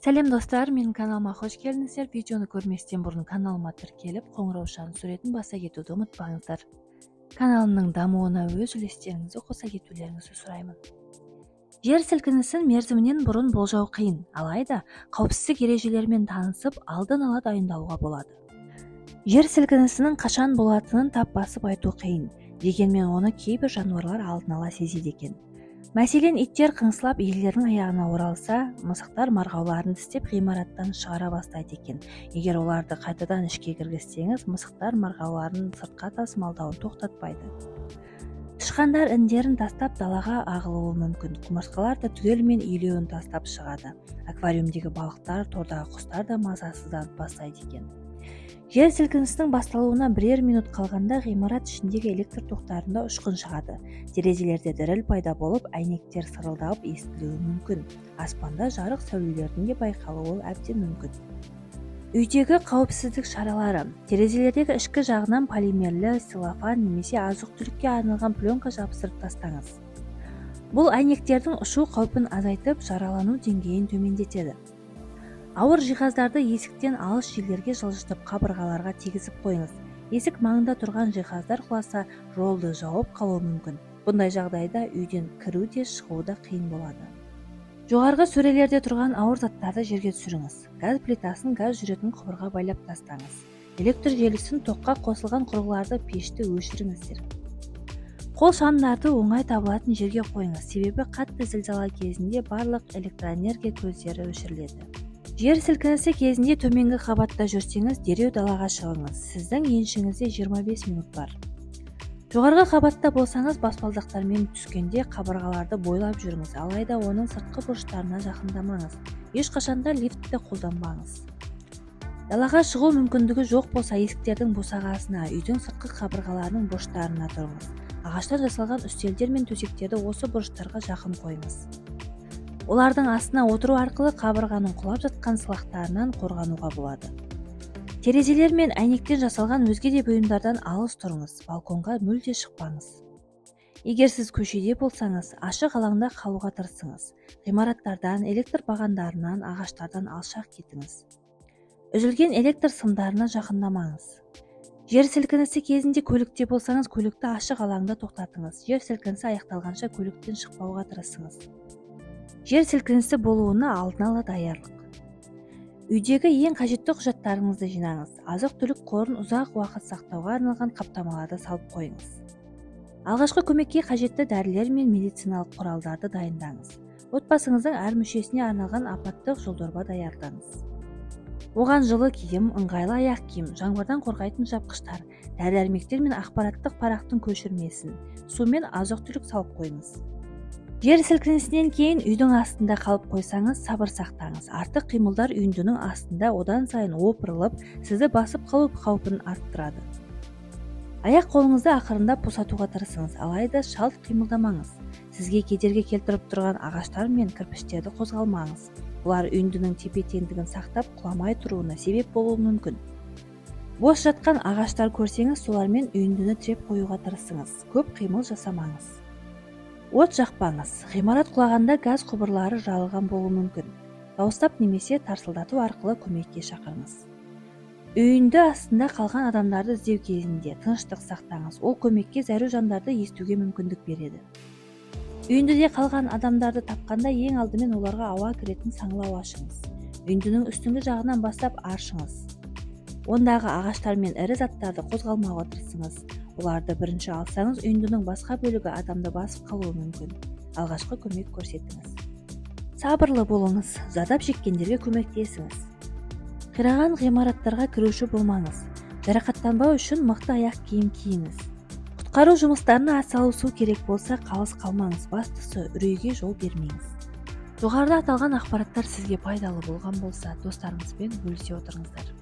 Сәлем, достар! Менің каналыма қош келдіңіздер! Видеоны көрместен бұрын каналыма тіркеліп, қоңыраушаның суретін баса кетуді ұмытпаңыздар. Каналымның дамуына өз үлестеріңізді қоса кетулеріңізді сұраймын. Жер сілкінісін мерзімінен бұрын болжау қиын, алайда қауіпсіздік ережелерімен танысып, алдын ала дайындалуға болады. Жер сілкінісінің қашан болатынын тап басып айту қиын, дегенмен оны кейбір жануарлар алдын ала сезеді екен. Мәселен, иттер қыңсылап иелерінің аяғына оралса, мысықтар марғауларын тістеп, ғимараттан шығара бастайды екен. Егер оларды қайтадан ішке кіргізсеңіз, мысықтар марғауларын сыртқа тасымалдауын тоқтатпайды. Тышқандар індерін тастап, далаға ағылуы мүмкін. Құмырсқалар да түгелімен илеуін тастап шығады. Аквариумдегі балықтар, тордағы құстар да мазасызданып бастайды екен. Жер сілкінісінің басталуына бірер минут қалғанда ғимарат ішіндегі электр тоқтарында ұшқын шығады. Терезелерде діріл пайда болып, әйнектер сырылдап естілуі мүмкін. Аспанда жарық сәулелердің де байқалуы әбден мүмкін. Үйдегі қауіпсіздік шаралары: терезелердегі ішкі жағынан полимерлі целлофан немесе азық-түлікке арналған пленка жабыстырып тастаңыз. Бұл әйнектердің ұшу қаупін азайтып, жаралану деңгейін төмендетеді. Ауыр жиһаздарды есіктен алыс жерлерге жылжытып, қабырғаларға тигізіп қойыңыз. Есік маңында тұрған жиһаздар құласа, жолды жауып қалуы мүмкін. Бұндай жағдайда үйден кіру де, шығу да қиын болады. Жоғарғы сөрелерде тұрған ауыр заттарды жерге түсіріңіз. Газ плитасын газ жүретін құбырға байлап тастаңыз. Электр желісін, тоққа қосылған құрылғыларды, пешті өшіріңіздер. Қол шамдарды оңай табылатын жерге қойыңыз, себебі қатты зілзала кезінде барлық электроэнергия көздері өшіріледі. Жер сілкінісі кезінде төменгі қабатта жүрсеңіз, дереу далаға шығыңыз. Сіздің еншіңізде 25 минут бар. Жоғарғы қабатта болсаңыз, баспалдақтармен түскенде қабырғаларды бойлап жүріңіз, алайда оның сыртқы бұрыштарына жақындамаңыз. Ешқашанда лифтті қолданбаңыз. Далаға шығу мүмкіндігі жоқ болса, есіктердің босағасына, үйдің сыртқы қабырғаларының бұрыштарына тұрыңыз. Ағаштан жасалған үстелдер мен төсектерді осы бұрыштарға жақын қойыңыз. Олардың астына отыру арқылы қабырғаның құлап жатқан сылақтарынан қорғануға болады. Терезелер мен әйнектен жасалған өзге де бұйымдардан алыс тұрыңыз, балконға мүлде шықпаңыз. Егер сіз көшеде болсаңыз, ашық алаңда қалуға тырысыңыз. Ғимараттардан, электр бағандарынан, ағаштардан алшақ кетіңіз. Үзілген электр сымдарына жақындамаңыз. Жер сілкінісі кезінде көлікте болсаңыз, көлікті ашық алаңда тоқтатыңыз. Жер сілкінісі аяқталғанша көліктен шықпауға тырысыңыз. Жер сілкінісі болуына алдын ала даярлық. Үйдегі ең қажетті құжаттарыңызды жинаңыз. Азық-түлік қорын ұзақ уақыт сақтауға арналған қаптамаларды салып қойыңыз. Алғашқы көмекке қажетті дәрілер мен медициналық құралдарды дайындаңыз. Отбасыңыздың әр мүшесіне арналған апаттық жолдорба даярдаңыз. Оған жылы киім, ыңғайлы аяқ киім, жаңбырдан қорғайтын жапқыштар, дәрі-дәрмектер мен ақпараттық парақтың көшірмесін, су мен азық-түлік салып қойыңыз. Жер сілкінісінен кейін үйдің астында қалып қойсаңыз, сабыр сақтаңыз. Артық қимылдар үйіндінің астында одан сайын опырылып, сізді басып қалу қаупін арттырады. Аяқ қолыңызды ақырындап босатуға тырысыңыз, алайда шалт қимылдамаңыз. Сізге кедергі келтіріп тұрған ағаштар мен кірпіштерді қозғалмаңыз. Бұлар үйіндінің тепе-теңдігін сақтап, құламай тұруына себеп болуы мүмкін. Бос жатқан ағаштар көрсеңіз, солармен үйіндіні тіреп қоюға тырысыңыз. Көп қимыл жасамаңыз. От жақпаңыз. Ғимарат құлағанда газ құбырлары жарылған болуы мүмкін. Дауыстап немесе тарсылдату арқылы көмекке шақырыңыз. Үйінді астында қалған адамдарды іздеу кезінде тыныштық сақтаңыз. Ол көмекке зәру жандарды естуге мүмкіндік береді. Үйіндіде қалған адамдарды тапқанда, ең алдымен оларға ауа кіретін саңылау ашыңыз. Үйіндінің үстіңгі жағынан бастап аршыңыз. Ондағы ағаштар мен ірі заттарды қозғалмауға тырысыңыз. Оларды бірінші алсаңыз, үйіндінің басқа бөлігі адамды басып қалуы мүмкін. Алғашқы көмек көрсетіңіз. Сабырлы болыңыз, зардап шеккендерге көмектесіңіз. Қираған ғимараттарға кіруші болмаңыз. Жарақаттанбау үшін мықты аяқ киім киіңіз. Құтқару жұмыстарына атсалысу керек болса, қалыс қалмаңыз. Бастысы, үрейге жол бермеңіз. Жоғарыда аталған ақпараттар сізге пайдалы болған болса, достарыңызбен бөлісе отырыңыздар.